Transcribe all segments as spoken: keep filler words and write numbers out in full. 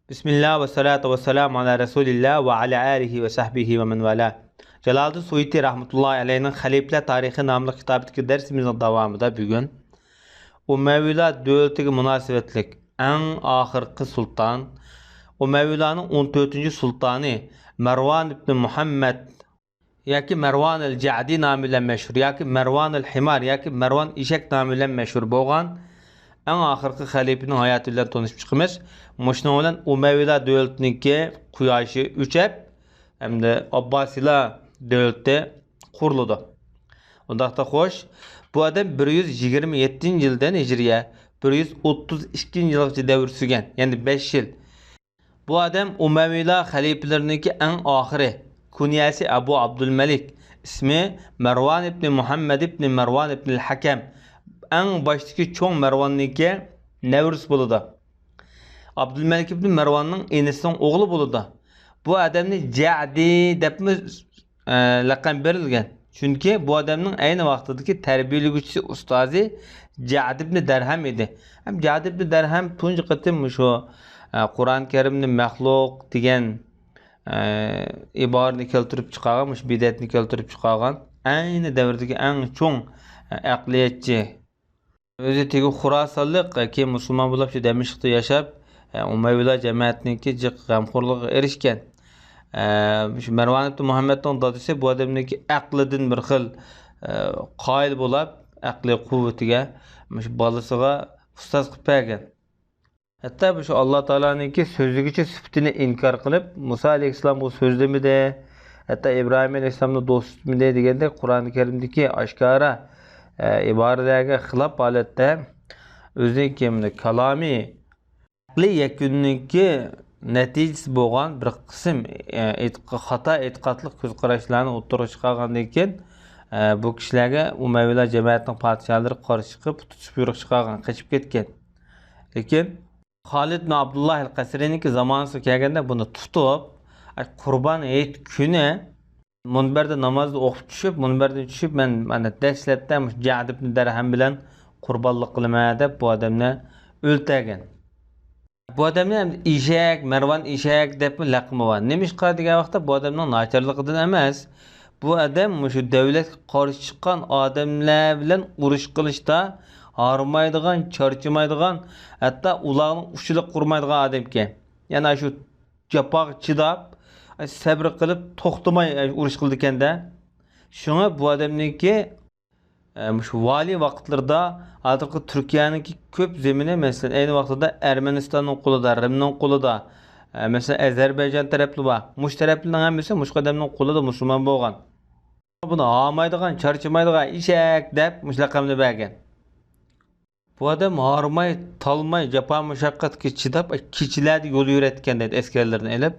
بىسمىللا ۋەسسالاتۇ ۋەسسالامۇ ئالا رەسۇلىللا ۋە ئالا ئالىھى ۋە سەھبىھى ۋە مەن ۋالا. جالالىدىن سۇيۇتى رەھمەتۇللاھى ئەلەيھىنىڭ خەلىپىلەر تارىخى ناملىق كىتابىدىكى دەرسىمىزنىڭ داۋامىدا بۈگۈن ئۇمەۋىيلار دۆلىتىگە مۇناسىۋەتلىك ئەڭ ئاخىرقى سۇلتان، ئۇمەۋىيلارنىڭ ئون تۆتىنچى سۇلتانى مەرۋان ئىبنى مۇھەممەد ياكى مەرۋانىل جەدى نامى بىلەن مەشھۇر ياكى مەرۋانىل ھىمار ياكى مەرۋان ئېشەك نامى بىلەن مەشھۇر بولغان ئەڭ ئاخىرقى خەلىپىنىڭ ھاياتى بىلەن تونۇشۇپ چىقىمىز. مۇشۇنىڭ بىلەن ئۇمەۋىيلار دۆلىتىنىڭكى قۇياشى ئۆچەپ، ھەمدە ئابباسىيلار دۆلىتى قۇرۇلىدۇ. ئۇنداقتا خوش، بۇ ئادەم بىر يۈز يىگىرمە يەتتىنچى يىلدىن ھىجرىيە، بىر يۈز ئوتتۇز ئىككىنچى يىلغىچە دەۋر سۈرگەن، يەنى بەش يىل. بۇ ئادەم ئۇمەۋىيلار خەلىپىلىرىنىڭكى ئەڭ ئاخىرى، كۇنيەسى ئەبۇ ئابدۇلمەلىك، ئىسمى مەرۋان ئىبنى مۇھەممەد ئىبنى مەرۋان ئىبنىل ھەكەم، ئەڭ باشتىكى چوڭ مەرۋاننىڭكى نەۋرىسى بولىدۇ. ئابدۇلمەلىك ئىبنى مەرۋاننىڭ ئىنىسىنىڭ ئوغلى بولىدۇ. بۇ ئادەمنى جەدى دەپمۇ ئە، لەقەم بېرىلگەن. چۈنكى بۇ ئادەمنىڭ ئەينى ۋاقتىدىكى تەربىيەلىگۈچىسى، ئۇستازى جەد ئىبنى دەرھەم ئىدى. ھەم جەد ئىبنى دەرھەم تۇنجى قېتىم مۇشۇ، ئە، قۇرئان كەرىمنى مەخلۇق دېگەن، ئە، ئىبارىنى كەلتۈرۈپ چىقارغان، مۇشۇ بىدئەتنى كەلتۈرۈپ چىقارغان ئەينى دەۋردىكى ئەڭ چوڭ، ئە، ئەقلىيەتچى. ئۆزى تېگى خۇراسانلىق، كېيىن مۇسۇلمان بولۇپ، شۇ دەمىشقتا ياشاپ، ئۇمەۋىيلار جەمەتىنىڭكى جىق غەمخورلۇقىغا ئېرىشكەن. شۇ مەرۋان ئىبن مۇھەممەدنىڭ دادىسى بۇ ئادەمنىڭكى ئەقلىدىن بىر خىل، قايىل بولاپ، ئەقلىي قۇۋۋىتىگە مۇشۇ بالىسىغا ئۇستاز قىلىپ بەرگەن. ھەتتا مۇشۇ ئاللا تائالانىڭكى سۆزلىگۈچى سۈپىتىنى ئىنكار قىلىپ، مۇسا ئەلەيھىسسالامغا سۆزلىمىدى، ھەتتا ئىبراھىم ئەلەيھىسسالامنى دوست تۇتمىدى دېگەندەك قۇرئان كەرىمدىكى ئاشكارا، ئە، ئىبارىلەرگە خىلاپ ھالەتتە ئۆزىنىڭكى كالامى ئەقلىي يەكۈننىڭكى نەتىجىسى بولغان بىر قىسىم، ئە، ئېتىق-، خاتا ئېتىقادلىق كۆز قاراشلارنى ئوتتۇرىغا چىقارغاندىن كېيىن، ئە، بۇ كىشىلەرگە ئۇمەۋىيلار جەمەتىنىڭ پادىشاھلىرى قارشى چىقىپ، تۇتۇش بۇيرۇق چىقارغان، قېچىپ كەتكەن. لېكىن خالىد بىن ئابدۇللاھ ئەل قەسرىنىڭكى زامانىسىغا كەلگەندە بۇنى تۇتۇپ، ئاي، قۇربان ھېيت كۈنى مۇنبەردە نامازنى ئوقۇپ چۈشۈپ، مۇنبەردىن چۈشۈپ، مەن مانا دەسلەپتە مۇشۇ جەد ئىبنى دەرھەم بىلەن قۇربانلىق قىلىمەن دەپ بۇ ئادەمنى ئۆلتۈرگەن. بۇ ئادەمنى ئەمدى ئېشەك، مەرۋان ئېشەك دەپمۇ لەقىمى بار. نېمىشقا دېگەن ۋاقىتتا بۇ ئادەمنىڭ ناچارلىقىدىن ئەمەس، بۇ ئادەم مۇشۇ دۆلەتكە قارشى چىققان ئادەملەر بىلەن ئۇرۇش قىلىشتا ھارمايدىغان، چارچىمايدىغان، ھەتتا ئۇلارنىڭ ئۇچىلىق قۇرمايدىغان ئادەمكەن. يەنى شۇ جاپاغا چىداپ، سەبرى قىلىپ، توختىماي ئۇرۇش قىلىدىكەن-دە. شۇڭا بۇ ئادەمنىڭكى، ئە، مۇشۇ ۋالىي ۋاقىتلىرىدا ھازىرقى تۈركىيەنىڭكى كۆپ زېمىنى، مەسىلەن، ئەينى ۋاقتىدا ئەرمەنىستاننىڭ قولىدا، رىمنىڭ قولىدا، ئە، مەسىلەن، ئەزەربەيجان تەرەپلىرى بار. مۇشۇ تەرەپلەرنىڭ ھەممىسى مۇشۇ ئادەمنىڭ قولىدا مۇسۇلمان بولغان. بۇنى ھارمايدىغان، چارچىمايدىغان ئېشەك دەپ مۇشۇ لەقەمنى بەرگەن. بۇ ئادەم ھارماي، تالماي، جاپا مۇشەققەتكە چىداپ، كېچىلەردە يول يۈرەتكەن دەيدۇ، ئەسكەرلىرىنى ئېلىپ.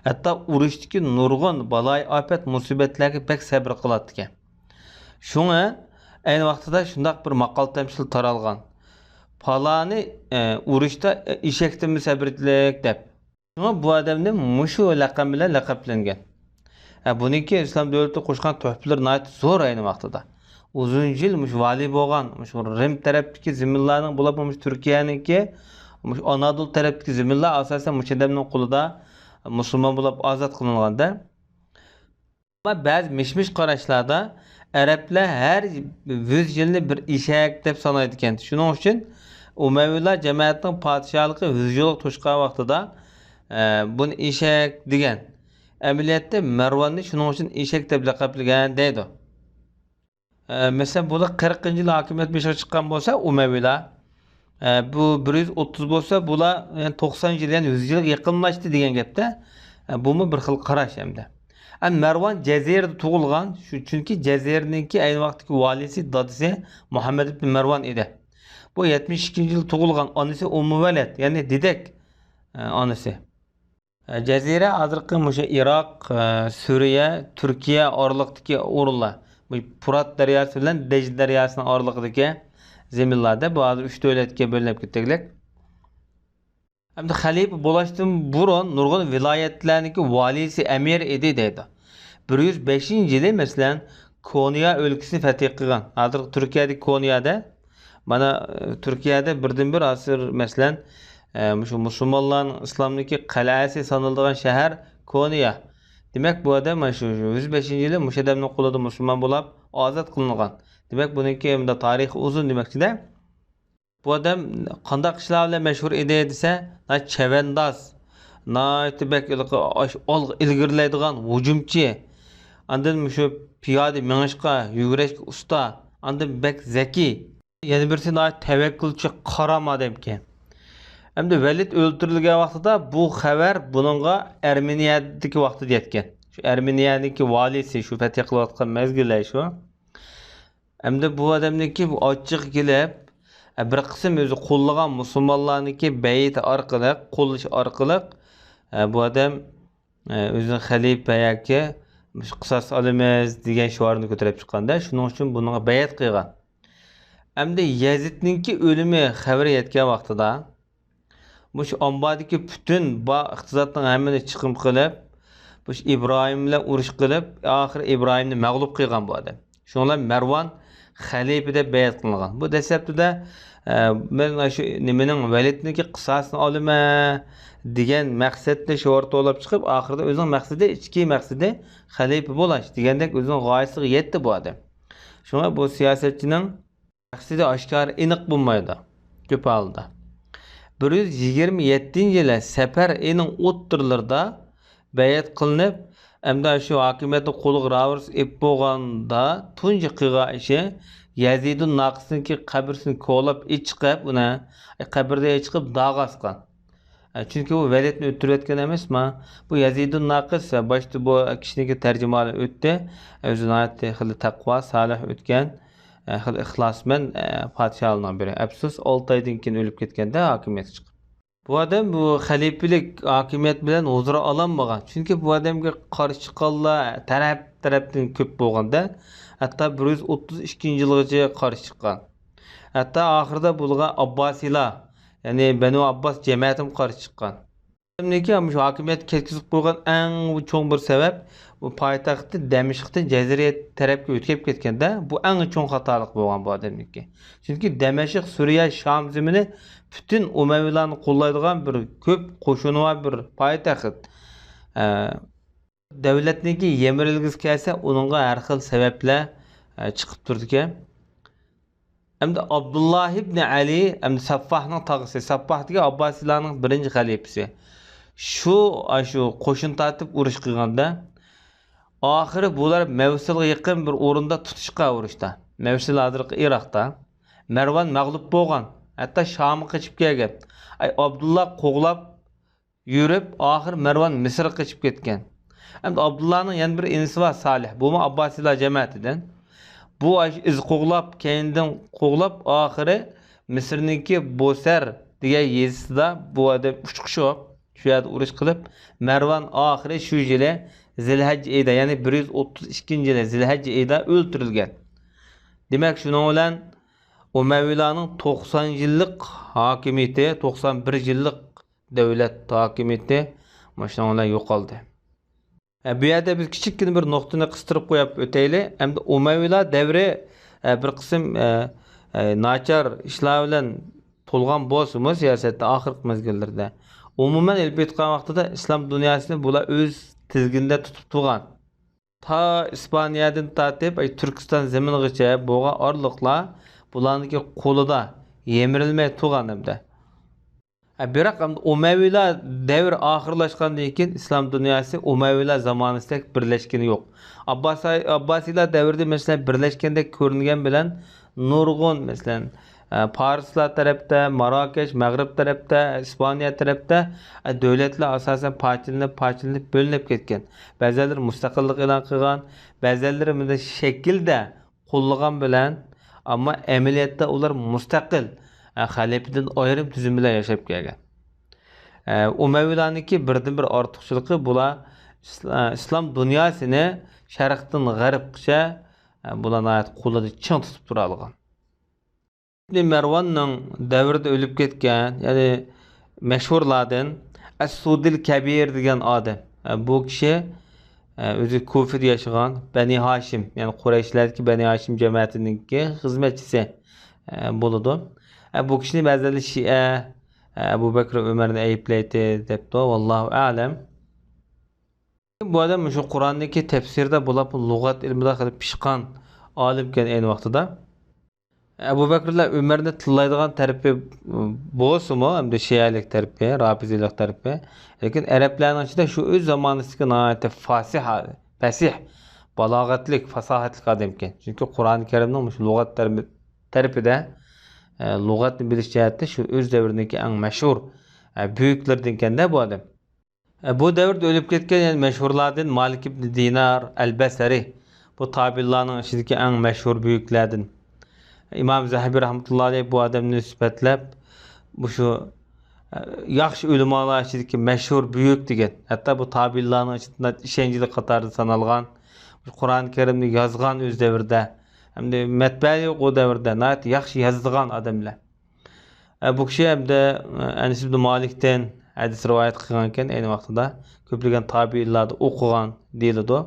ھەتتا ئۇرۇشتىكى نۇرغۇن بالايىئاپەت، مۇسىبەتلەرگە بەك سەبرى قىلاتتىكەن. شۇڭا ئەينى ۋاقتىدا شۇنداق بىر ماقال تەمسىل تارالغان. پالانى، ئە، ئۇرۇشتا، ئە، ئېشەكتىنمۇ سەبرىلىك دەپ. شۇڭا بۇ ئادەمنى مۇشۇ لەقەم بىلەن لەقەملەنگەن. ھە، بۇنىڭكى ئىسلام دۆلىتى قوشقان تۆھپىلىرى ناھايىتى زور ئەينى ۋاقتىدا. ئۇزۇن يىل مۇشۇ ۋالىي بولغان، مۇشۇ رىم تەرەپتىكى زېمىنلارنىڭ بولۇپمۇ مۇشۇ تۈركىيەنىڭكى، مۇشۇ ئانادول تەرەپتىكى زېمىنلار ئاساسەن مۇشۇ ئادەمنىڭ قولىدا مۇسۇلمان بولۇپ ئازاد قىلىنغاندا. ئەمما بەزى مىش-مىش قاراشلاردا ئەرەبلەر ھەر يۈز يىلنى بىر ئېشەك دەپ سانايدىكەن. شۇنىڭ ئۈچۈن ئۇمەۋىيلار جەمەتىنىڭ پادىشاھلىقى يۈز يىلغا توشقان ۋاقتىدا، ئە، بۇنى ئېشەك دېگەن. ئەمەلىيەتتە مەرۋاننى شۇنىڭ ئۈچۈن ئېشەك دەپ لەقەملىگەن دەيدۇ. ئە، مەسىلەن، بۇلار قىرىقىنچى يىلى ھاكىمىيەت بېشىغا چىققان بولسا ئۇمەۋىيلار، ئە، بۇ بىر يۈز ئوتتۇز بولسا، بۇلار، يەنى توقسان يىل، يەنى يۈز يىلغا يېقىنلاشتى دېگەن گەپتە. ئە، بۇمۇ بىر خىل قاراش ئەمدى. ئە، مەرۋان جەزىرىدە تۇغۇلغان، شۇ، چۈنكى جەزىرىنىڭكى ئەينى ۋاقىتتىكى ۋالىيسى دادىسى مۇھەممەد ئىبن مەرۋان ئىدى. بۇ يەتمىش ئىككىنچى يىلى تۇغۇلغان، ئانىسى ئۇممۇ ۋەلەد، يەنى دېدەك، ئە، ئانىسى. جەزىرە ھازىرقى مۇشۇ ئىراق، سۈرىيە، تۈركىيە ئارىلىقىدىكى ئورۇنلار. مۇشۇ پۇرات دەرياسى بىلەن دەجلە دەرياسىنىڭ ئارىلىقىدىكى زېمىنلاردا. بۇ ھازىر ئۈچ دۆلەتكە بۆلۈنۈپ كېتەرلىك. ئەمدى خەلىپە بولۇشتىن بۇرۇن نۇرغۇن ۋىلايەتلەرنىڭكى ۋالىيسى، ئەمىر ئىدى دەيدۇ. بىر يۈز بەشىنچى يىلى، مەسىلەن، كونيا ئۆلكىسىنى فەتھى قىلغان. ھازىرقى تۈركىيەدىكى كونيادا، مانا، تۈركىيەدە بىردىنبىر ھازىر، مەسىلەن، ئە، مۇشۇ مۇسۇلمانلارنىڭ ئىسلامدىكى قەلئەسى سانىلىدىغان شەھەر كونىيا. دېمەك، بۇ ئادەم مانا شۇ يۈز بەشىنچى يىلى مۇشۇ ئادەمنىڭ قولىدا مۇسۇلمان بولاپ ئازاد قىلىنغان. دېمەك، بۇنىڭكى مۇنداق تارىخى ئۇزۇن دېمەكچىدە. بۇ ئادەم قانداق ئىشلار بىلەن مەشھۇر ئىدى دېسە، ناھايىتى چەۋەنداز، ناھايىتى بەك ھېلىقى ئاش-، ئالغا ئىلگىرىلەيدىغان ھۇجۇمچى، ئاندىن مۇشۇ پىيادە مېڭىشقا، يۈگۈرۈشكە ئۇستا، ئاندىن بەك زەكىي. يەنە بىرسى ناھايىتى تەۋەككۈلچى، قارام ئادەمكەن. ئەمدى ۋەلىد ئۆلتۈرۈلگەن ۋاقتىدا بۇ خەۋەر بۇنىڭغا ئەرمېنىيەدىكى ۋاقتىدا يەتكەن. شۇ ئەرمېنىيەنىڭكى ۋالىسى، شۇ فەتھى قىلىۋاتقان مەزگىللەر شۇ. ئەمدى بۇ ئادەمنىڭكى بۇ ئاچچىقى كېلىپ، بىر قىسىم ئۆزى قوللىغان مۇسۇلمانلارنىڭكى بەيئىتى ئارقىلىق، قوللىشى ئارقىلىق، بۇ ئادەم ئۆزىنى خەلىپە ياكى مۇشۇ قىساس ئالىمىز دېگەن شوئارنى كۆتۈرۈپ چىققاندا، شۇنىڭ ئۈچۈن بۇنىڭغا بەيئەت قىلغان. ئەمدى يەزىدنىڭكى ئۆلۈمى خەۋىرى يەتكەن ۋاقتىدا، مۇشۇ ئامباردىكى پۈتۈن بار ئىقتىسادنىڭ ھەممىنى چىقىم قىلىپ، مۇشۇ ئىبراھىم بىلەن ئۇرۇش قىلىپ، ئاخىرى ئىبراھىمنى مەغلۇپ قىلغان بۇ ئادەم. شۇنىڭ بىلەن مەرۋان خەلىپە دەپ بەيئەت قىلىنغان. بۇ دەسلەپتىدە، ئە، مەن شۇ نېمىنىڭ، ۋەلىدنىڭكى قىساسىنى ئالىمەن دېگەن مەقسەتنى شوئار توۋلاپ چىقىپ، ئاخىرىدا ئۆزىنىڭ مەقسىتى، ئىچكى مەقسىتى خەلىپە بولاش دېگەندەك ئۆزىنىڭ غايىسىغا يەتتى بۇ ئادەم. شۇڭا بۇ سىياسەتچىنىڭ مەقسىتى ئاشكارا ئېنىق بولمايدۇ كۆپ ھالدا. بىر يۈز يىگىرمە يەتتىنچى يىلى سەپەر ئېيىنىڭ ئوتتۇرىلىرىدا بەيئەت قىلىنىپ، ئەمدى شۇ ھاكىمىيەتنى قولىغا راۋۇرۇس ئېلىپ بولغاندا، تۇنجى قىلغان ئىشى يەزىدۇن ناقىسنىڭكى قەبرىسىنى كولاپ ئېچىقىپ، ئۇنى قەبرىدىن ئېچىقىپ داغ ئاسقان. ئە، چۈنكى ئۇ ۋەلىدنى ئۆلتۈرۈۋەتكەن ئەمەسما؟ بۇ يەزىدۇن ناقىس، ئە، باشتا بۇ كىشىنىڭكى تەرجىمىھالى ئۆتتى. ئۆزى ناھايىتى خېلى تەقۋا، سالىھ ئۆتكەن، ئە، خېلى ئىخلاسمەن، ئە، پادىشاھلارنىڭ بىرى. ئەپسۇس، ئالتە ئايدىن كېيىن ئۆلۈپ كەتكەندە ھاكىمىيەتكە چىقىپ. بۇ ئادەم بۇ خەلىپىلىك ھاكىمىيەت بىلەن ھۇزۇر ئالالمىغان. چۈنكى بۇ ئادەمگە قارشى چىققانلار تەرەپ-تەرەپتىن كۆپ بولغاندا، ھەتتا بىر يۈز ئوتتۇز ئىككىنچى يىلغىچە قارشى چىققان. ھەتتا ئاخىرىدا بۇلارغا ئابباسىيلار، يەنى بەنۇ ئابباس جەمەتىمۇ قارشى چىققان. ئادەمنىڭكى مۇشۇ ھاكىمىيەتنى كەتكۈزۈپ قويغان ئەڭ چوڭ بىر سەۋەب، بۇ پايتەختى دەمىشقتىن جەزىرە تەرەپكە ئۆتۈپ كەتكەندە، بۇ ئەڭ چوڭ خاتالىق بولغان بۇ ئادەمنىڭكى. چۈنكى دەمەشق، سۈرىيە، شام زېمىنى پۈتۈن ئۇمەۋىيلارنى قوللايدىغان بىر كۆپ قوشۇنى بار بىر پايتەخت. ئە، دۆلەتنىڭكى يىمىرىلگۈسى كەلسە، ئۇنىڭغا ھەر خىل سەۋەبلەر، ئە، چىقىپ تۇرىدىكەن. ئەمدى ئابدۇللا ئىبنى ئەلى، ئەمدى سەففاھنىڭ تاغىسى، سەففاھ دېگەن ئابباسىيلارنىڭ بىرىنچى خەلىپىسى. شۇ، ئاشۇ قوشۇن تارتىپ ئۇرۇش قىلغاندا، ئاخىرى بۇلار مەۋسىلغا يېقىن بىر ئورۇندا تۇتۇشقان ئۇرۇشتا. مەۋسىل ھازىرقى ئىراقتا. مەرۋان مەغلۇپ بولغان، ھەتتا شامغا قېچىپ كەلگەن. ئەي، ئابدۇللا قوغلاپ يۈرۈپ، ئاخىر مەرۋان مىسىرغا قېچىپ كەتكەن. ئەمدى ئابدۇللانىڭ يەنە بىر ئىنىسى بار، سالىھ. بۇمۇ ئابباسىيلار جەمەتىدىن. بۇ ئىز قوغلاپ، كەينىدىن قوغلاپ، ئاخىرى مىسىرنىڭكى بوسەر دېگەن يېزىسىدا بۇ ئادەم ئۇچقۇچى بولۇپ، شۇ يەردە ئۇرۇش قىلىپ، مەرۋان ئاخىرى شۇ يىلى زىلھەججە ئېيىدا، يەنى بىر يۈز ئوتتۇز ئىككىنچى يىلى زىلھەججە ئېيىدا ئۆلتۈرۈلگەن. دېمەك، شۇنىڭ بىلەن ئۇمەۋىيلارنىڭ توقسان يىللىق ھاكىمىيىتى، توقسان بىر يىللىق دۆلەت ھاكىمىيىتى مۇشۇنىڭ بىلەن يوقالدى. ئە، بۇ يەردە بىز كىچىككىنە بىر نۇقتىنى قىستۇرۇپ قويۇپ ئۆتەيلى. ئەمدى ئۇمەۋىيلار دەۋرى، ئە، بىر قىسىم، ئە، ئە، ناچار ئىشلار بىلەن تولغان بولسىمۇ، سىياسەتتە ئاخىرقى مەزگىللىرىدە، ئومۇمەن ئېلىپ ئېيتقان ۋاقتىدا ئىسلام دۇنياسىنى بۇلار ئۆز تىزگىنىدە تۇتۇپ تۇرغان. تا ئىسپانىيەدىن تارتىپ، ئەي، تۈركىستان زېمىنىغىچە بولغان ئارىلىقلار بۇلارنىڭكى قولىدا يىمىرىلمەي تۇرغان ئەمدى. ئە، بىراق ئەمدى ئۇمەۋىيلار دەۋرى ئاخىرلاشقاندىن كېيىن ئىسلام دۇنياسى ئۇمەۋىيلار زامانىسىدەك بىرلەشكىنى يوق. ئابباساي-، ئابباسىيلار دەۋرىدە، مەسىلەن، بىرلەشكەندەك كۆرۈنگەن بىلەن نۇرغۇن، مەسىلەن، ئە، پارسلار تەرەپتە، ماراكەش، مەغرىب تەرەپتە، ئىسپانىيە تەرەپتە، ئە، دۆلەتلەر ئاساسەن پارچىلىنىپ، پارچىلىنىپ، بۆلۈنۈپ كەتكەن. بەزەنلىرى مۇستەقىللىق ئېلان قىلغان، بەزەنلىرى مۇنداق شەكىلدە قوللىغان بىلەن، ئەمما ئەمەلىيەتتە ئۇلار مۇستەقىل، ئە، خەلىپىدىن ئايرىم تۈزۈم بىلەن ياشاپ كەلگەن. ئە، ئۇمەۋىيلارنىڭكى بىردىنبىر ئارتۇقچىلىقى، بۇلار ئىسلا-، ئىسلام دۇنياسىنى شەرقتىن غەربقىچە، ئە، بۇلار ناھايىتى قولىدا چىڭ تۇتۇپ تۇرالىغان. ئىبنى مەرۋاننىڭ دەۋرىدە ئۆلۈپ كەتكەن، يەنى مەشھۇرلاردىن ئەس-سۇدىل كەبىر دېگەن ئادەم. ئە، بۇ كىشى، ئە، ئۆزى كۇفىدە ياشىغان، بەنى ھاشىم، يەنى قۇرەيشلەردىكى بەنى ھاشىم جەمەتىنىڭكى خىزمەتچىسى، ئە، بولىدۇ. ئە، بۇ كىشىنى بەزىلەر شىئە، ئەبۇ بەكرى ئۆمەرنى ئەيىبلەيتتى دەپتۇ. ۋاللاھۇ ئەلەم. بۇ ئادەم مۇشۇ قۇرئاندىكى تەپسىردە بولۇپ، لۇغەت ئىلمىدا خېلى پىشقان ئالىمكەن ئەينى ۋاقتىدا. ئەبۇ بەكرىلەر ئۆمەرنى تىللايدىغان تەرىپى بولسىمۇ، ئەمدى شىئەلىك تەرىپى، رافىزىيلىق تەرىپى، لېكىن ئەرەبلەرنىڭ ئىچىدە شۇ ئۆز زامانىسىدىكى ناھايىتى فاسىھ، پەسىھ، بالاغەتلىك، پاساھەتلىك ئادەمكەن. چۈنكى قۇرئان كەرىمنىڭ مۇشۇ لۇغەت تەرىپى، تەرىپىدە، ئە، لۇغەتنى بىلىش جەھەتتە شۇ ئۆز دەۋرىنىڭكى ئەڭ مەشھۇر، ئە، بۈيۈكلىرىدىنكەن-دە بۇ ئادەم. ئە، بۇ دەۋردە ئۆلۈپ كەتكەن يەنە مەشھۇرلاردىن مالىك ئىبن دىنار ئەل بەسرى. بۇ تابىئىنلارنىڭ ئىچىدىكى ئەڭ مەشھۇر بۈيۈكلەردىن. ئىمام زەھەبى رەھمەتۇللا ئەلەيھ بۇ ئادەمنى سۈپەتلەپ، مۇشۇ، ئە، ياخشى ئۆلىمالار ئىچىدىكى مەشھۇر بۈيۈك دېگەن. ھەتتا بۇ تابىئىنلارنىڭ ئىچىدە ئىشەنچلىك قاتارىدا سانالغان، قۇرئان كەرىمنى يازغان ئۆز دەۋرىدە، ھەمدە مەتبەئە يوق ئۇ دەۋردە، ناھايىتى ياخشى يازىدىغان ئادەملەر. ئە، بۇ كىشى ھەمدە، ئە، ئەنەس ئىبن مالىكتىن ھەدىس رىۋايەت قىلغانكەن، ئەينى ۋاقتىدا كۆپلىگەن تابىئىنلاردا ئوقۇغان دېيىلىدۇ.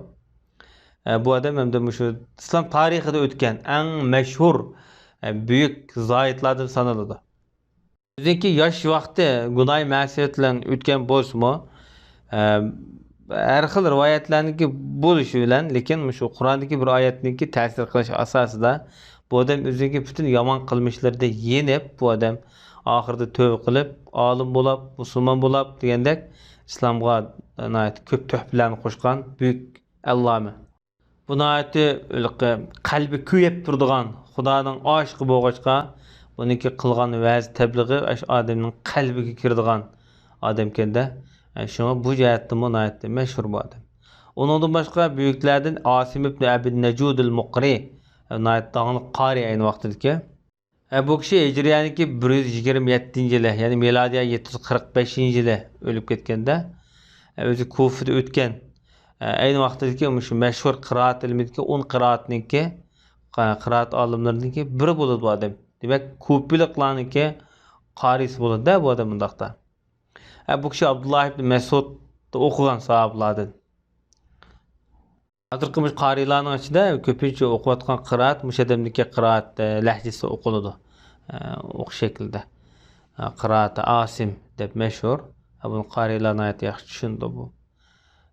ئە، بۇ ئادەم ھەمدە مۇشۇ ئىسلام تارىخىدا ئۆتكەن ئەڭ مەشھۇر، ئە، بۈيۈك زاھىدلاردىن سانىلىدۇ. ئۆزىنىڭكى ياش ۋاقتى گۇناھى مەسىيەت بىلەن ئۆتكەن بولسىمۇ، ئە، ھەر خىل رىۋايەتلەرنىڭكى بولۇشى بىلەن، لېكىن مۇشۇ قۇرئاندىكى بىر ئايەتنىڭكى تەسىر قىلىشى ئاساسىدا بۇ ئادەم ئۆزىنىڭكى پۈتۈن يامان قىلمىشلىرىدىن يېنىپ، بۇ ئادەم ئاخىرىدا تۆۋە قىلىپ، ئالىم بولاپ، مۇسۇلمان بولاپ دېگەندەك ئىسلامغا ناھايىتى كۆپ تۆھپىلەرنى قوشقان بۈيۈك ئەللامە. بۇ ناھايىتى ھېلىقى قەلبى كۆيۈپ تۇرىدىغان، خۇدانىڭ ئاشىقى بولغاچقا، بۇنىڭكى قىلغان ۋەز تەبلىغى ئاشۇ ئادەمنىڭ قەلبىگە كىرىدىغان ئادەمكەن-دە. شۇڭا بۇ جەھەتتىنمۇ ناھايىتى مەشھۇر بۇ ئادەم. ئۇنىڭدىن باشقا بۈيۈكلەردىن ئاسىم ئىبن ئەبى نەجۇدىل مۇقرى، ناھايىتى داڭلىق قارى ئەينى ۋاقتىدىكى. ئە، بۇ كىشى ھىجرىيەنىڭكى بىر يۈز يىگىرمە يەتتىنچى يىلى، يەنى مىلادىيە يەتتە يۈز قىرىق بەشىنچى يىلى ئۆلۈپ كەتكەندە، ئە، ئۆزى كۇفىدا ئۆتكەن. ئە، ئەينى ۋاقتىدىكى مۇشۇ مەشھۇر قىرائەت ئىلمىدىكى ئون قىرائەتنىڭكى، قا-، قىرائەت ئالىملىرىنىڭكى بىرى بولىدۇ بۇ ئادەم. دېمەك، كۇفىلىقلارنىڭكى قارىسى بولىدۇ-دە بۇ ئادەم مۇنداقتا. ئە، بۇ كىشى ئابدۇللا ئىبن مەسئۇدتا ئوقۇغان ساھابىلاردىن. ھازىرقى مۇشۇ قارىيلارنىڭ ئىچىدە كۆپىنچە ئوقۇۋاتقان قىرائەت مۇشۇ ئادەمدىكى قىرائەت، ئە، لەھجىسىدە ئوقۇلىدۇ. ئە، ئوقۇش شەكلىدە. ئە، قىرائەتى ئاسىم دەپ مەشھۇر. ئە، بۇنى قارىيلار ناھايىتى ياخشى چۈشىنىدۇ بۇ.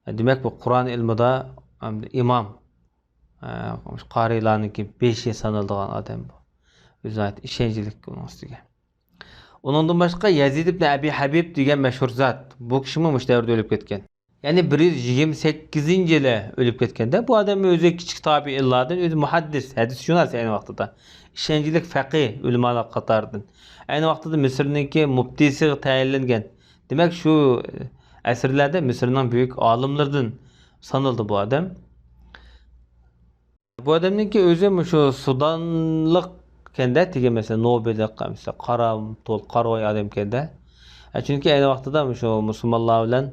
ئە، دېمەك، بۇ قۇرئان ئىلمىدا، ئەمدى ئىمام، ئە، مۇشۇ قارىيلارنىڭكى بېشى سانىلىدىغان ئادەم بۇ. ئۆزى ناھايىتى ئىشەنچلىك ئۇنىڭ ئۈستىگە. ئۇنىڭدىن باشقا يەزىد ئىبن ئەبى ھەبىب دېگەن مەشھۇر زات. بۇ كىشىمۇ مۇشۇ دەۋردە ئۆلۈپ كەتكەن. يەنى بىر يۈز يىگىرمە سەككىزىنچى يىلى ئۆلۈپ كەتكەندە، بۇ ئادەم ئۆزى كىچىك تابىئىنلاردىن، ئۆزى مۇھەددىس، ھەدىسشۇناس ئەينى ۋاقتىدا. ئىشەنچلىك فەقىھ، ئۆلىمالار قاتارىدىن. ئەينى ۋاقتىدا مىسىرنىڭكى مۇپتىسىغا تەيىنلەنگەن. دېمەك، شۇ ئەسىرلەردە مىسىرنىڭ بۈيۈك ئالىملىرىدىن سانىلىدۇ بۇ ئادەم. بۇ ئادەمنىڭكى ئۆزى مۇشۇ سۇدانلىقكەن-دە، تېگى مەسىلەن، نوبىلىق، مەسىلەن، قارا تول، قارا ئادەمكەن-دە. ئە، چۈنكى ئەينى ۋاقتىدا مۇشۇ مۇسۇلمانلار بىلەن،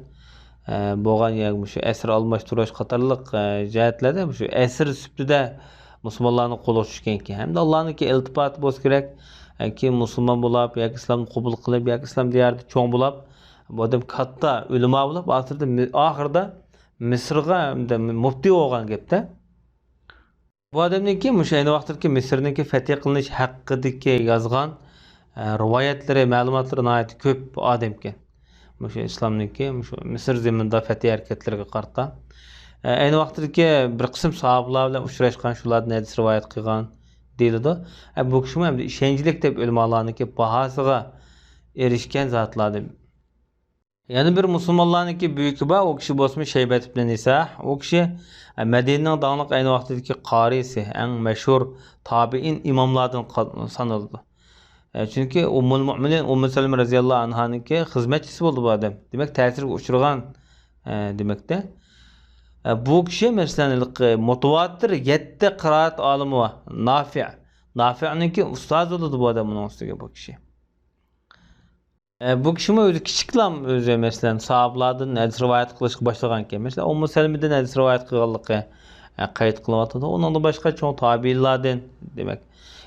ئە، بولغان يا مۇشۇ ئەسىر ئالماشتۇرۇش قاتارلىق، ئە، جەھەتلەردە مۇشۇ ئەسىر سۈپىتىدە مۇسۇلمانلارنىڭ قولىغا چۈشكەنكەن. ھەمدە ئاللانىڭكى ئىلتىپاتى بولسا كېرەك، ئە، كېيىن مۇسۇلمان بولاپ ياكى ئىسلامنى قوبۇل قىلىپ ياكى ئىسلام دىيارىدا چوڭ بولاپ، بۇ ئادەم كاتتا ئۆلىما بولاپ، ئاخىرىدا، ئاخىرىدا مىسىرغا ھەمدە مۇپتى بولغان گەپتە. بۇ ئادەمنىڭكى مۇشۇ ئەينى ۋاقىتتىكى مىسىرنىڭكى فەتھى قىلىنىش ھەققىدىكى يازغان، ئە، رىۋايەتلىرى، مەلۇماتلىرى ناھايىتى كۆپ ئادەمكەن. مۇشۇ ئىسلامنىڭكى مۇشۇ مىسىر زېمىنىدا فەتھى ھەرىكەتلىرىگە قارىتا. ئە، ئەينى ۋاقىتتىكى بىر قىسىم ساھابىلار بىلەن ئۇچراشقان، شۇلاردىن ھەدىس رىۋايەت قىلغان دېيىلىدۇ. ئە، بۇ كىشىمۇ ئەمدى ئىشەنچلىك دەپ ئۆلىمالارنىڭكى باھاسىغا ئېرىشكەن زاتلاردىن. يەنە بىر مۇسۇلمانلارنىڭكى بۈيۈكى بار، ئۇ كىشى بولسىمۇ شەيبەت ئىبن نىساھ. ئۇ كىشى، ئە، مەدىنىنىڭ داڭلىق ئەينى ۋاقتىدىكى قارىسى، ئەڭ مەشھۇر تابىئىن ئىماملاردىن قا-، سانىلىدۇ. ئە، چۈنكى ئۇممۇل مۇئمىنىن ئۇممۇ سەلىمە رەزىياللاھۇ ئەنھانىڭكى خىزمەتچىسى بولدى بۇ ئادەم. دېمەك، تەسىرگە ئۇچرىغان، ئە، دېمەكتە. ئە، بۇ كىشى، مەسىلەن، ھېلىقى مۇتەۋاتىر يەتتە قىرائەت ئالىمى بار. نافىئ. نافىئنىڭكى ئۇستازى بولىدۇ بۇ ئادەم ئۇنىڭ ئۈستىگە بۇ كىشى. ئە، بۇ كىشىمۇ ئۆزى كىچىكلام ئۆزى، مەسىلەن، ساھابىلاردىن ھەدىس رىۋايەت قىلىشقا باشلىغانىكەن. مەسىلەن، ئۇممۇ سەلمىدىن ھەدىس رىۋايەت قىلغانلىقى، ئە، قەيت قىلىنىۋاتىدۇ. ئۇنىڭدىن باشقا چوڭ تابىئىنلاردىن، دېمەك،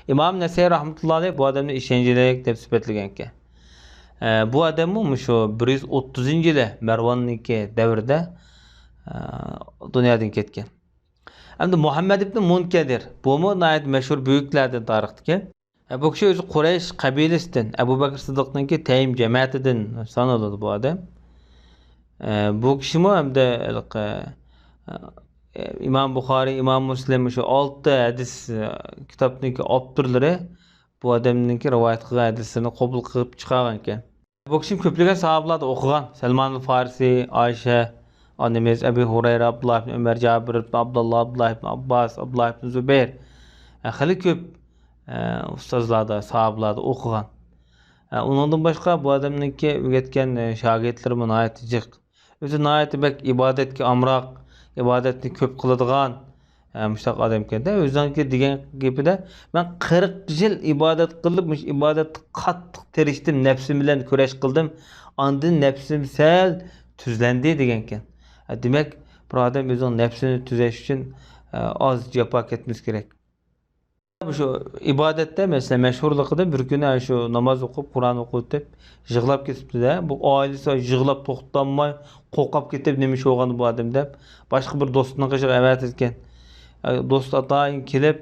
ئىمام نەسەئىي رەھمەتۇللا ئەلەيھ بۇ ئادەمنى ئىشەنچلىك دەپ سۈپەتلىگەنكەن. ئە، بۇ ئادەممۇ مۇشۇ بىر يۈز ئوتتۇزىنچى يىلى مەرۋاننىڭكى دەۋرىدە، ئە، دۇنيادىن كەتكەن. ئەمدى مۇھەممەد ئىبنى مۇنكەدىر، بۇمۇ ناھايىتى مەشھۇر بۈيۈكلەردىن تارىختىكى. ئە، بۇ كىشى ئۆزى قۇرەيش قەبىلىسىدىن، ئەبۇ بەكرى سىددىقنىڭكى تەيم جەمەتىدىن سانىلىدۇ بۇ ئادەم. ئە، بۇ كىشىمۇ ھەمدە ھېلىقى، ئە، ئىمام بۇخارىي، ئىمام مۇسلىم، شۇ ئالتە ھەدىس، ئە، كىتابنىڭكى ئاپتورلىرى بۇ ئادەمنىڭكى رىۋايەت قىلغان ھەدىسلىرىنى قوبۇل قىلىپ چىقارغانىكەن. بۇ كىشىمۇ كۆپلىگەن ساھابىلاردا ئوقۇغان. سەلمانۇل فارسى، ئائىشە ئانىمىز، ئەبۇ ھۇرەيرە، ئابدۇللا ئىبن ئۆمەر، جابىر ئىبن ئابدۇللا، ئابدۇللا ئىبن ئابباس، ئابدۇللا ئىبن زۇبەير. ئە، خېلى كۆپ، ئە، ئۇستازلاردا، ساھابىلاردا ئوقۇغان. ئە، ئۇنىڭدىن باشقا بۇ ئادەمنىڭكى ئۆگەتكەن، ئە، شاگىرتلىرىمۇ ناھايىتى جىق. ئۆزى ناھايىتى بەك ئىبادەتكە ئامراق، ئىبادەتنى كۆپ قىلىدىغان، ئە، مۇشۇنداق ئادەمكەن-دە. ئۆزىنىڭكى دېگەن گېپىدە، «مەن قىرىق يىل ئىبادەت قىلىپ، مۇشۇ ئىبادەتتە قاتتىق تىرىشتىم، نەپسىم بىلەن كۈرەش قىلدىم. ئاندىن نەپسىم سەل تۈزلەندى» دېگەنكەن. ئە، دېمەك، بىر ئادەم ئۆزىنىڭ نەپسىنى تۈزەش ئۈچۈن، ئە، ئاز جاپا كەتمىسى كېرەك. شۇ ئىبادەتتە، مەسىلەن، مەشھۇرلۇقىدىن بىر كۈنى شۇ ناماز ئوقۇپ، قۇرئان ئوقۇۋېتىپ، يىغلاپ كېتىپتۇ-دە. بۇ ئائىلىسى يىغلاپ توختىماي، قورقۇپ كېتىپ، «نېمە ئىش بولغان بۇ ئادەم؟» دەپ، باشقا بىر دوستىنىڭ قېشىغا ئەۋەتىدىكەن. ئە، دوستى ئاتايىن كېلىپ،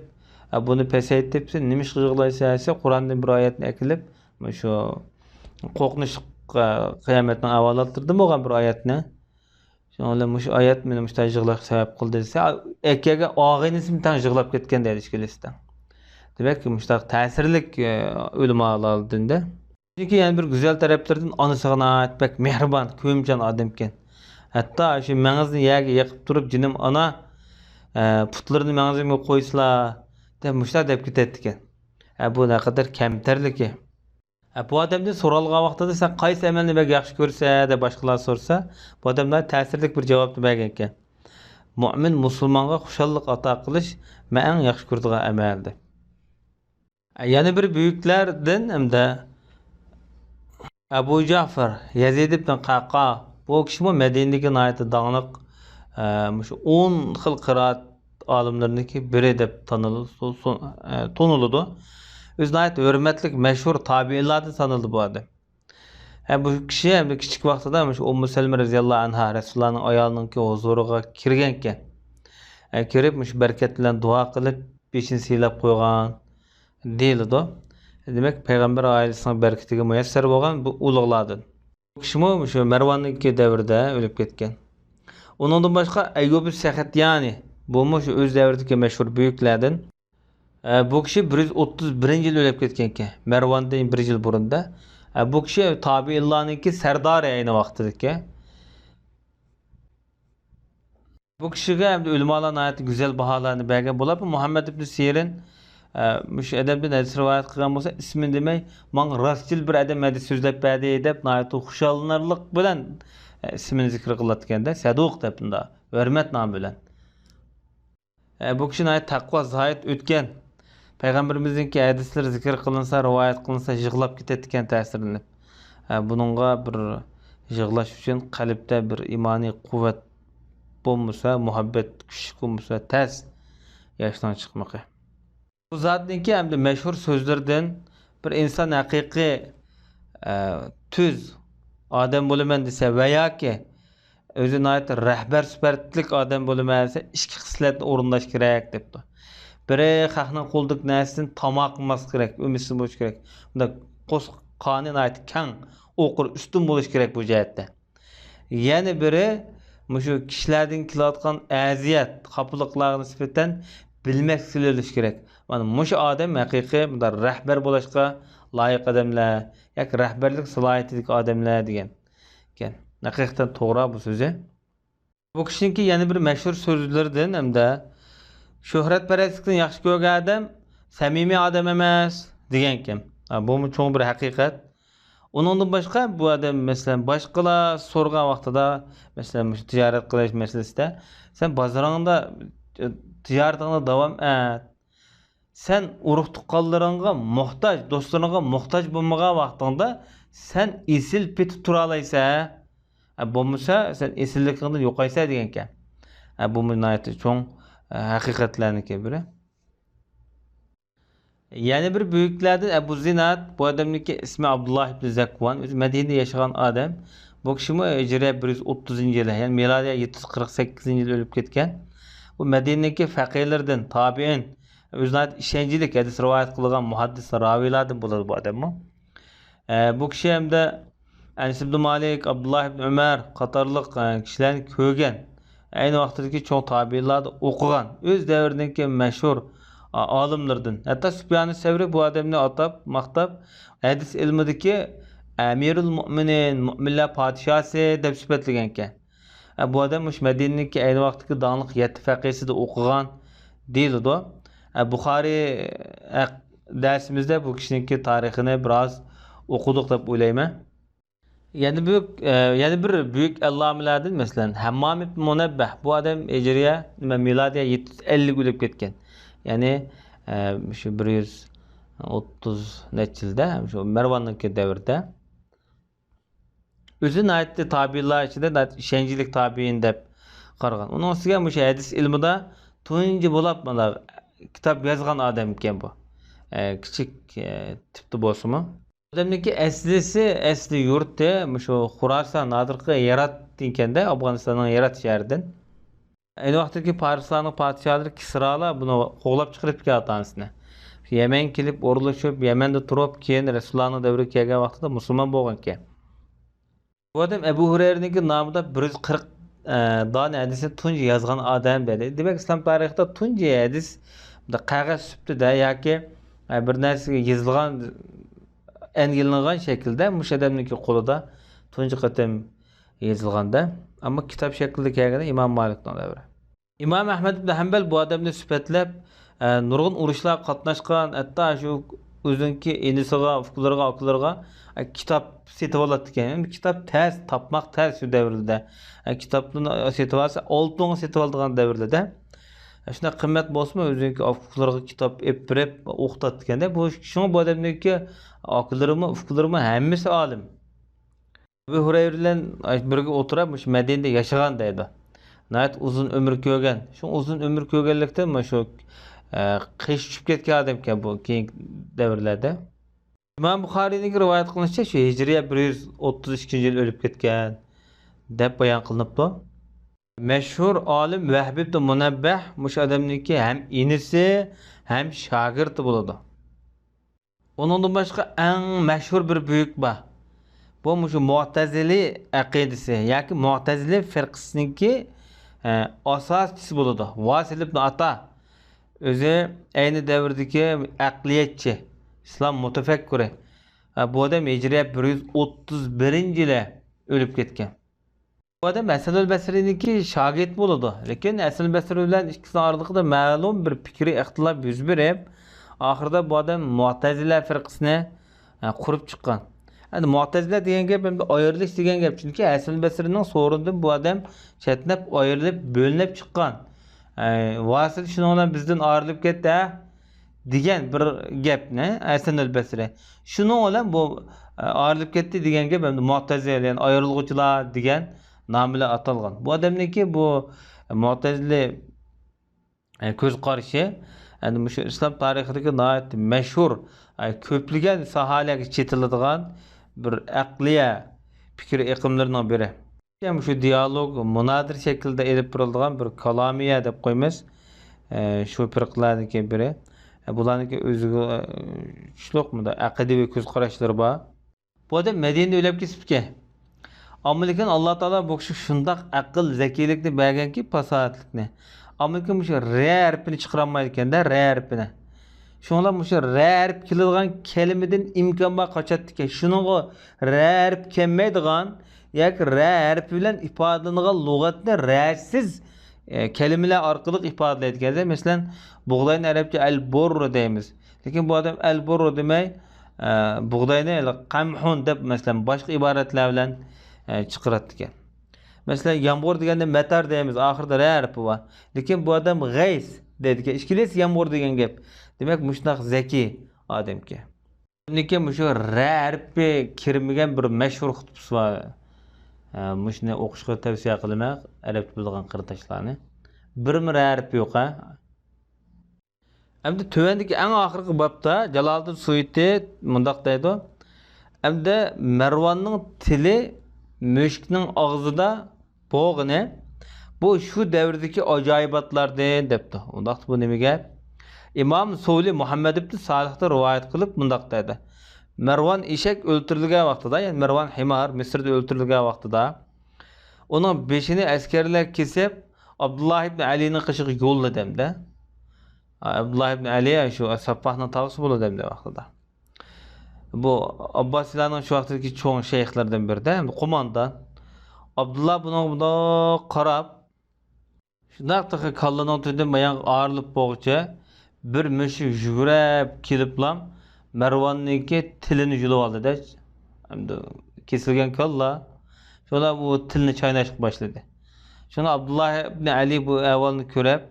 ئە، بۇنى پەسەيتىپ، «سەن نېمە ئىشقا يىغلايسەن؟» دېسە، قۇرئاندىن بىر ئايەتنى ئەكېلىپ، شۇ قورقۇنچلۇق، ئە، قىيامەتنىڭ ئەھۋالاتلىرىدىن بولغان بىر ئايەتنى. شۇنىڭ بىلەن مۇشۇ ئايەت مېنى مۇشۇنداق يىغلاشقا سەۋەب قىلدى دېسە، ئەكەلگەن ئاغىنىسىمۇ تەڭ يىغلاپ كەتكەن دەيدۇ ئىككىلىسى تەڭ. دېمەك، مۇشۇنداق تەسىرلىك، ئە، ئۆلىمالاردىن-دە. چۈنكى يەنە بىر گۈزەل تەرەپلىرىدىن ئانىسىغا ناھايىتى بەك مېھرىبان، كۆيۈمچان ئادەمكەن. ھەتتا شۇ مېڭىزىنى يەرگە يېقىپ تۇرۇپ، «جېنىم ئانا، ئە، پۇتلىرىنى مېڭىزىمگە قويسىلا» دەپ مۇشۇنداق دەپ كېتەتتىكەن. ئە، بۇ نەقەدەر كەمتەرلىكى. ئە، بۇ ئادەمدىن سورالغان ۋاقتىدا، «سەن قايسى ئەمەلنى بەك ياخشى كۆرىسەن؟» دەپ باشقىلار سورىسا، بۇ ئادەم ناھايىتى تەسىرلىك بىر جاۋابنى بەرگەنكەن. «مۆمىن مۇسۇلمانغا خۇشاللىق ئاتا قىلىش مەن ئەڭ ياخشى كۆرىدىغان ئەمەل» دەپ. ئە، يەنە بىر بۈيۈكلەردىن ھەمدە ئەبۇ جەفەر يەزىد ئىبن قەقا، بۇ كىشىمۇ مەدىنىدىكى ناھايىتى داڭلىق، ئە، مۇشۇ ئون خىل قىرائەت ئالىملىرىنىڭكى بىرى دەپ تانىلىدۇ، سو-، سو-، ئە، تونۇلىدۇ. ئۆزى ناھايىتى ھۆرمەتلىك، مەشھۇر تابىئىنلاردىن سانىلىدۇ بۇ ئادەم. ھە، بۇ كىشى ھەم كىچىك ۋاقتىدا مۇشۇ ئۇممۇ سەلمە رەزىياللاھۇ ئەنھا رەسۇلۇللانىڭ ئايالىنىڭكى ھۇزۇرىغا كىرگەنكەن. ھە، كىرىپ مۇشۇ بەرىكەت بىلەن دۇئا قىلىپ، بېشىنى سىيلاپ قويغان دېيىلىدۇ. دېمەك، پەيغەمبەر ئائىلىسىنىڭ بەرىكىتىگە مۇيەسسەر بولغان بۇ ئۇلۇغلاردىن. بۇ كىشىمۇ مۇشۇ مەرۋاننىڭكى دەۋرىدە ئۆلۈپ كەتكەن. ئۇنىڭدىن باشقا ئەييۇب سەختىيانى، بۇمۇ شۇ ئۆز دەۋرىدىكى مەشھۇر بۈيۈكلەردىن. ئە، بۇ كىشى بىر يۈز ئوتتۇز بىرىنچى يىل ئۆلۈپ كەتكەنكەن. مەرۋاندىن بىر يىل بۇرۇندا. ئە، بۇ كىشى تابىئىنلارنىڭكى سەردارى ئەينى ۋاقتىدىكى. بۇ كىشىگە ھەمدە ئۆلىمالار ناھايىتى گۈزەل باھالارنى بەرگەن. بۇلار مۇھەممەد ئىبن سىرىن، ئە، مۇشۇ ئادەمدىن ھەدىس رىۋايەت قىلغان بولسا، ئىسمىنى دېمەي، «ماڭا راستچىل بىر ئادەم ھەدىس سۆزلەپ بەردى» دەپ، ناھايىتى خۇشاللىنارلىق بىلەن، ئە، ئىسمىنى زىكىر قىلاتتىكەن-دە، سەدۇق دەپ بۇنداق ھۆرمەت نامى بىلەن. ئە، بۇ كىشى ناھايىتى تەقۋا، زاھىد، ئۆتكەن. پەيغەمبىرىمىزنىڭكى ھەدىسلىرى زىكىر قىلىنسا، رىۋايەت قىلىنسا، يىغلاپ كېتەتتىكەن تەسىرلىنىپ. ئە، بۇنىڭغا بىر يىغلاش ئۈچۈن قەلبتە بىر ئىمانىي قۇۋۋەت بولمىسا، مۇھەببەت كۈچلۈك بولمىسا، تەس ياشنىڭ چىقمىقى. بۇ زاتنىڭكى ھەمدە مەشھۇر سۆزلىرىدىن، بىر ئىنسان ھەقىقىي، ئە، تۈز ئادەم بولىمەن دېسە ۋە ياكى ئۆزى ناھايىتى رەھبەر سۈپەتلىك ئادەم بولىمەن دېسە، ئىككى خىسلەتنى ئورۇنداش كېرەك دەپتۇ. بىرى، خەقنىڭ قولىدىكى نەرسىدىن تاما قىلماسلىق كېرەك، ئۆمىسىز بولۇش كېرەك. بۇنداق قورسىقى قانى ناھايىتى كەڭ، ئوقۇر، ئۈستۈن بولۇش كېرەك بۇ جەھەتتە. يەنە بىرى، مۇشۇ كىشىلەردىن كېلىۋاتقان ئەزىيەت، خاپىلىقلارغا نىسبەتەن بىلمەك سېلىۋېلىش كېرەك. مانا مۇشۇ ئادەم ھەقىقىي مۇنداق رەھبەر بولۇشقا لايىق ئادەملەر ياكى رەھبەرلىك سالاھىيىتىدىكى ئادەملەر دېگەن ئىكەن. ھەقىقەتەن توغرا بۇ سۆزى. بۇ كىشىنىڭكى يەنە بىر مەشھۇر سۆزلىرىدىن ھەمدە، «شۆھرەتپەرەسلىكنى ياخشى كۆرگەن ئادەم سەمىمىي ئادەم ئەمەس» دېگەنكەن. ھە، بۇمۇ چوڭ بىر ھەقىقەت. ئۇنىڭدىن باشقا، بۇ ئادەم، مەسىلەن، باشقىلار سورىغان ۋاقتىدا، مەسىلەن، مۇشۇ تىجارەت قىلىش مەسىلىسىدە، سەن بازىرىڭدا، ئە، تىجارىتىڭنى داۋام ئەت. سەن ئۇرۇق-تۇغقانلىرىڭغا موھتاج، دوستلىرىڭغا موھتاج بولمىغان ۋاقتىڭدا سەن ئېسىل پېتى تۇرالايسەن. ئە، بولمىسا، سەن ئېسىللىكىڭدىن يوقايسەن دېگەنكەن. ئە، بۇمۇ ناھايىتى چوڭ، ئە، ھەقىقەتلەرنىڭكى بىرى. يەنە بىر بۈيۈكلەردىن ئەبۇ زىناد، بۇ ئادەمنىڭكى ئىسمى ئابدۇللا ئىبنى زەكۋان، ئۆزى مەدىنىدە ياشىغان ئادەم. بۇ كىشىمۇ ھىجرىيە بىر يۈز ئوتتۇزىنچى يىلى، يەنى مىلادىيە يەتتە يۈز قىرىق سەككىزىنچى يىلى ئۆلۈپ كەتكەن. بۇ مەدىنىدىكى فەقىھلەردىن، تابىئىن، ئۆزى ناھايىتى ئىشەنچلىك ھەدىس رىۋايەت قىلغان مۇھەددىس راۋىيلاردىن بولىدۇ بۇ ئادەممۇ. ئە، بۇ كىشى ھەمدە ئەنەس ئىبن مالىك، ئابدۇللا ئىبن ئۆمەر قاتارلىق، ئە، كىشىلەرنى كۆرگەن، ئەينى ۋاقتىدىكى چوڭ تابىئىنلاردا ئوقۇغان، ئۆز دەۋرىنىڭكى مەشھۇر، ئا، ئالىملىرىدىن. ھەتتا سۇپيان سەۋرى بۇ ئادەمنى ئاتاپ، ماختاپ، ھەدىس ئىلمىدىكى ئەمىرۇل مۇئمىنىن، مۇئمىنلار پادىشاھسى دەپ سۈپەتلىگەنكەن. ئە، بۇ ئادەم مۇشۇ مەدىنىدىكى ئەينى ۋاقىتتىكى داڭلىق يەتتە فەقىھسىدە ئوقۇغان دېيىلىدۇ. ئە، بۇخارىي ھەق-، دەرسىمىزدە بۇ كىشىنىڭكى تارىخىنى بىراز ئوقۇدۇق دەپ ئويلايمەن. يەنە بۈيۈك، ئە، يەنە بىر بۈيۈك ئەللامىلەردىن، مەسىلەن، ھەممام ئىبن مۇنەببەھ. بۇ ئادەم ھىجرىيە، نېمە، مىلادىيە يەتتە يۈز ئەللىك ئۆلۈپ كەتكەن. يەنى، ئە، شۇ بىر يۈز ئوتتۇز نەچچە يىلدا، شۇ مەرۋاننىڭكى دەۋرىدە. ئۆزى ناھايىتى تابىئىنلار ئىچىدە ناھايىتى ئىشەنچلىك تابىئىن دەپ قارىغان. ئۇنىڭ ئۈستىگە مۇشۇ ھەدىس ئىلمىدا تۇنجى بولۇپ مانا كىتاب يازغان ئادەم ئىكەن بۇ. ئە، كىچىك، ئە، تىپتا بولسىمۇ. ئادەمنىڭكى ئەسلىسى، ئەسلى يۇرتى مۇشۇ خۇراسان، ھازىرقى ھېرات دېگەندە، ئافغانىستاننىڭ ھېرات شەھىرىدىن. ئەينى ۋاقىتتىكى پارسلارنىڭ پادىشاھلىرى كىسرالار بۇنى قوغلاپ چىقىرىپتىكەن ئاتا-ئانىسىنى. يەمەنگە كېلىپ ئورۇنلىشىپ، يەمەندە تۇرۇپ، كېيىن رەسۇلۇللانىڭ دەۋرىگە كەلگەن ۋاقتىدا مۇسۇلمان بولغانىكەن. بۇ ئادەم ئەبۇ ھۇرەيرىنىڭكى نامىدا بىر يۈز قىرىق، ئە، دانە ھەدىسنى تۇنجى يازغان ئادەم دېدى. دېمەك، ئىسلام تارىخىدا تۇنجى ھەدىس بۇنداق قەغەز سۈپىتىدە ياكى، ئە، بىر نەرسىگە يېزىلغان، ئەنگىلىنغان شەكىلدە مۇشۇ ئادەمنىڭكى قولىدا تۇنجى قېتىم يېزىلغاندا، ئەمما كىتاب شەكلىدە كەلگىنى ئىمام مالىكنىڭ دەۋرى. ئىمام ئەھمەد ئىبن ھەمبەل بۇ ئادەمنى سۈپەتلەپ، ئە، نۇرغۇن ئۇرۇشلارغا قاتناشقان، ھەتتا شۇ ئۆزىنىڭكى ئىنىسىغا، ئۇكىلىرىغا، ئاكىلىرىغا، ئە، كىتاب سېتىۋالاتتىكەن. ئەمدى كىتاب تەس، تاپماق تەس شۇ دەۋرلەردە. ئە، كىتابنى سېتىۋالسا، ئالتۇنغا سېتىۋالىدىغان دەۋرلەردە. ئە، شۇنداق قىممەت بولسىمۇ، ئۆزىنىڭكى ئۇكىلىرىغا كىتاب ئېلىپ بېرىپ ئوقۇتاتتىكەن-دە. بۇ، شۇڭا بۇ ئادەمنىڭكى ئاكىلىرىمۇ، ئۇكىلىرىمۇ ھەممىسى ئالىم. ئەبۇ ھۇرەيرە بىلەن بىرگە ئولتۇرۇپ، مۇشۇ مەدىنىدە ياشىغان دەيدۇ. ناھايىتى ئۇزۇن ئۆمۈر كۆرگەن. شۇ ئۇزۇن ئۆمۈر كۆرگەنلىكتىن مۇشۇ، ئە، قېشى چۈشۈپ كەتكەن ئادەمكەن بۇ كېيىنكى دەۋرلەردە. ئىمام بۇخارىينىڭكى رىۋايەت قىلىشىچە، شۇ ھىجرىيە بىر يۈز ئوتتۇز ئىككىنچى يىل ئۆلۈپ كەتكەن دەپ بايان قىلىنىپتۇ. مەشھۇر ئالىم ۋەھب ئىبن مۇنەببەھ مۇشۇ ئادەمنىڭكى ھەم ئىنىسى، ھەم شاگىرتى بولىدۇ. ئۇنىڭدىن باشقا ئەڭ مەشھۇر بىر بۈيۈك بار. بۇ مۇشۇ مۇئتەزىلى ئەقىدىسى ياكى مۇئتەزىلى فىرقىسىنىڭكى، ئە، ئاساسچىسى بولىدۇ. ۋاسىل ئىبن ئاتا. ئۆزى ئەينى دەۋردىكى ئەقلىيەتچى، ئىسلام مۇتەفەككۇرى. ئە، بۇ ئادەم ھىجرىيە بىر يۈز ئوتتۇز بىرىنچى يىلى ئۆلۈپ كەتكەن. بۇ ئادەم ھەسەنۇل بەسرىنىڭكى شاگىرتى بولىدۇ. لېكىن ھەسەنۇل بەسرى بىلەن ئىككىسىنىڭ ئارىلىقىدا مەلۇم بىر پىكرىي ئىختىلاپ يۈز بېرىپ، ئاخىرىدا بۇ ئادەم مۇئتەزىلە فىرقىسىنى، ھە، قۇرۇپ چىققان. ئەمدى مۇئتەزىلە دېگەن گەپ ئەمدى ئايرىلىش دېگەن گەپ. چۈنكى ھەسەنۇل بەسرىنىڭ سورۇنىدىن بۇ ئادەم چەتنەپ، ئايرىلىپ، بۆلۈنۈپ چىققان. ئەي، ۋاسىل شۇنىڭ بىلەن بىزدىن ئايرىلىپ كەتتى، ھە؟ دېگەن بىر گەپنى ھەسەنۇل بەسرى. شۇنىڭ بىلەن بۇ، ئە، ئايرىلىپ كەتتى دېگەن گەپ ئەمدى مۇئتەزىلە، يەنى ئايرىلغۇچىلار دېگەن نام بىلەن ئاتالغان. بۇ ئادەمنىڭكى بۇ مۇئتەزىلە، ئە، كۆز قارىشى، ئەمدى مۇشۇ ئىسلام تارىخىدىكى ناھايىتى مەشھۇر، ئە، كۆپلىگەن ساھەلەرگە چېتىلىدىغان بىر ئەقلىيە پىكىر ئېقىملىرىنىڭ بىرى. مۇشۇ دىيالوگ، مۇنازىرە شەكلىدە ئېلىپ بېرىلىدىغان بىر كالامىيە دەپ قويىمىز. ئە، شۇ پىرقىلەردىكى بىرى. ئە، بۇلارنىڭكى ئۆزىگە، ئە، چۈشلۈق مۇنداق ئەقىدىۋى كۆز قاراشلىرى بار. بۇ ئادەم مەدىنىدە ئۆلۈپ كېتىپتىكەن. ئەمما لېكىن ئاللا تائالا بۇ كىشىگە شۇنداق ئەقىل، زەكىيلىكنى بەرگەنكى، پاساھەتلىكنى. ئەمما لېكىن مۇشۇ رە ھەرپىنى چىقىرالمايدىكەن-دە، رە ھەرپىنى. شۇڭا مۇشۇ رە ھەرپى كېلىدىغان كەلىمىدىن ئىمكان بار قاچاتتىكەن. شۇنىڭغا رە ھەرپى كەلمەيدىغان ياكى رە ھەرپى بىلەن ئىپادىلىنىدىغان لۇغەتنى رەسىز، ئە، كەلىمىلەر ئارقىلىق ئىپادىلەيدىكەن. مەسىلەن، بۇغداينى ئەرەبچە ئەل بۇرر دەيمىز. لېكىن بۇ ئادەم ئەل بۇرر دېمەي، ئە، بۇغداينى قەمھۇن دەپ، مەسىلەن، باشقا ئىبارەتلەر بىلەن، ئە، چىقىراتتىكەن. مەسىلەن، يامغۇر دېگەندە مەتەر دەيمىز، ئاخىرىدا رە ھەرپى بار. لېكىن بۇ ئادەم غەيس دەيدىكەن. ئىككىلىسى يامغۇر دېگەن گەپ. دېمەك، مۇشۇنداق زەكىي ئادەمكەن. ئۇنىڭكى مۇشۇ رە ھەرپى كىرمىگەن بىر مەشھۇر خۇتبىسى بار. ھە، مۇشۇنى ئوقۇشقا تەۋسىيە قىلىمەن، ئەرەبچە بىلىدىغان قېرىنداشلارنى. بىرمۇ رە ھەرپى يوق، ھە. ئەمدى تۆۋەندىكى ئەڭ ئاخىرقى بابتا جالالىدىن سۇيۇتى مۇنداق دەيدۇ: ئەمدى مەرۋاننىڭ تىلى مۈشۈكنىڭ ئاغزىدا بولغىنى، بۇ شۇ دەۋردىكى ئاجايىباتلاردىن دەپتۇ. ئۇنداقتا بۇ نېمە گەپ؟ ئىمام سۇلى مۇھەممەد ئىبن سالىھتىن رىۋايەت قىلىپ مۇنداق دەيدۇ: مەرۋان ئېشەك ئۆلتۈرۈلگەن ۋاقتىدا، يەنى مەرۋان ھىمار مىسىردا ئۆلتۈرۈلگەن ۋاقتىدا، ئۇنىڭ بېشىنى ئەسكەرلەر كېسىپ، ئابدۇللا ئىبن ئەلىنىڭ قېشىغا يوللىدى ئەمدى. ئابدۇللا ئىبن ئەلى شۇ سەففاھنىڭ تاغىسى بولىدۇ ئەمدى ۋاقتىدا. بۇ ئابباسىيلارنىڭ شۇ ۋاقىتتىكى چوڭ شەيخلىرىدىن بىرىدە، ھەم قوماندان. ئابدۇللا بۇنىڭغا مۇنداق قاراپ، شۇنداق تېخى كاللىنىڭ تۈۋىدىن ماياڭغا ئايرىلىپ بولغۇچە بىر مۈشۈك يۈگۈرۈپ كېلىپلا مەرۋاننىڭكى تىلىنى يۇلۇپ ئالدىدە. ئەمدى كېسىلگەن كاللا. شۇڭا بۇ تىلنى چايناشقا باشلىدى. شۇڭا ئابدۇللا ئىبن ئەلى بۇ ئەھۋالنى كۆرۈپ،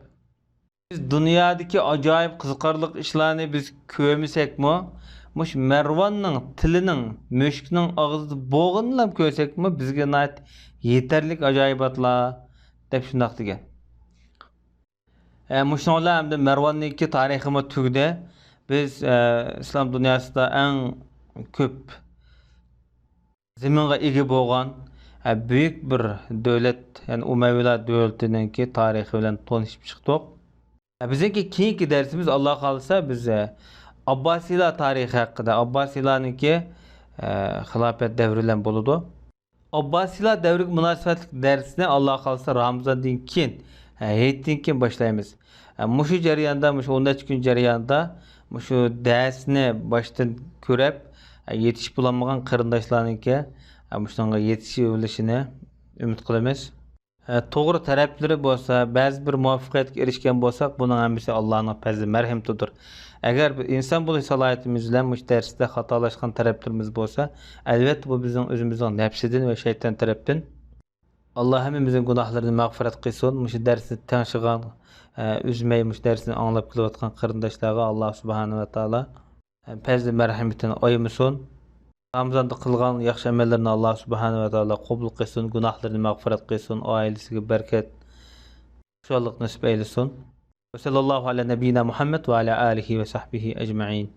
بىز دۇنيادىكى ئاجايىپ قىزىقارلىق ئىشلارنى بىز كۆرمىسەكمۇ، مۇشۇ مەرۋاننىڭ تىلىنىڭ مۈشۈكنىڭ ئاغزىدا بولغىنىنىلا كۆرسەكمۇ، بىزگە ناھايىتى يېتەرلىك ئاجايىباتلار، دەپ شۇنداق دېگەن. ئە، مۇشۇنىڭ بىلەن ئەمدى مەرۋاننىڭكى تارىخىمۇ تۈگىدى. بىز، ئە، ئىسلام دۇنياسىدا ئەڭ كۆپ زېمىنغا ئىگە بولغان، ئە، بۈيۈك بىر دۆلەت، يەنى ئۇمەۋىيلار دۆلىتىنىڭكى تارىخى بىلەن تونۇشۇپ چىقتۇق. ئە، بىزنىڭكى كېيىنكى دەرسىمىز، ئاللا خالىسا، بىز، ئە، ئابباسىيلار تارىخى ھەققىدە، ئابباسىيلارنىڭكى، ئە، خىلاپەت دەۋرى بىلەن بولىدۇ. ئابباسىيلار دەۋرىگە مۇناسىۋەتلىك دەرسنى، ئاللا خالىسا، رامىزاندىن كېيىن، ھە، ھېيتتىن كېيىن باشلايمىز. ھە، مۇشۇ جەرياندا، مۇشۇ ئون نەچچە كۈن جەريانىدا مۇشۇ دەرسنى باشتىن كۆرۈپ، ھە، يېتىشىپ بولالمىغان قېرىنداشلارنىڭكى، ھە، مۇشۇنىڭغا يېتىشىۋېلىشىنى ئۈمىد قىلىمىز. ھە، توغرا تەرەپلىرى بولسا، بەزى بىر مۇۋەپپەقىيەتكە ئېرىشكەن بولساق، بۇنىڭ ھەممىسى ئاللانىڭ پەزلى، مەرھىمىتىدۇر. ئەگەر بىز ئىنسان بولۇش سالاھىيىتىمىز بىلەن مۇشۇ دەرستە خاتالاشقان تەرەپلىرىمىز بولسا، ئەلۋەتتە، بۇ بىزنىڭ ئۆزىمىزنىڭ نەپسىدىن ۋە شەيتان تەرەپتىن. ئاللا ھەممىمىزنىڭ گۇناھلىرىنى مەغپىرەت قىلسۇن. مۇشۇ دەرسنى تىڭشىغان، ئە، ئۈزمەي مۇشۇ دەرسنى ئاڭلاپ كېلىۋاتقان قېرىنداشلارغا ئاللا سۇبھانەھۇ ۋە تائالا، ئە، پەزلى مەرھىمىتىنى ئايىمىسۇن. رامىزاندا قىلغان ياخشى ئەمەللىرىنى ئاللا سۇبھانەھۇ ۋە تائالا قوبۇل قىلسۇن، گۇناھلىرىنى مەغپىرەت قىلسۇن، ئائىلىسىگە بەرىكەت، خۇشاللىق نېسىپ ئەيلىسۇن. وصلى الله على نبينا محمد وعلى آله وصحبه أجمعين.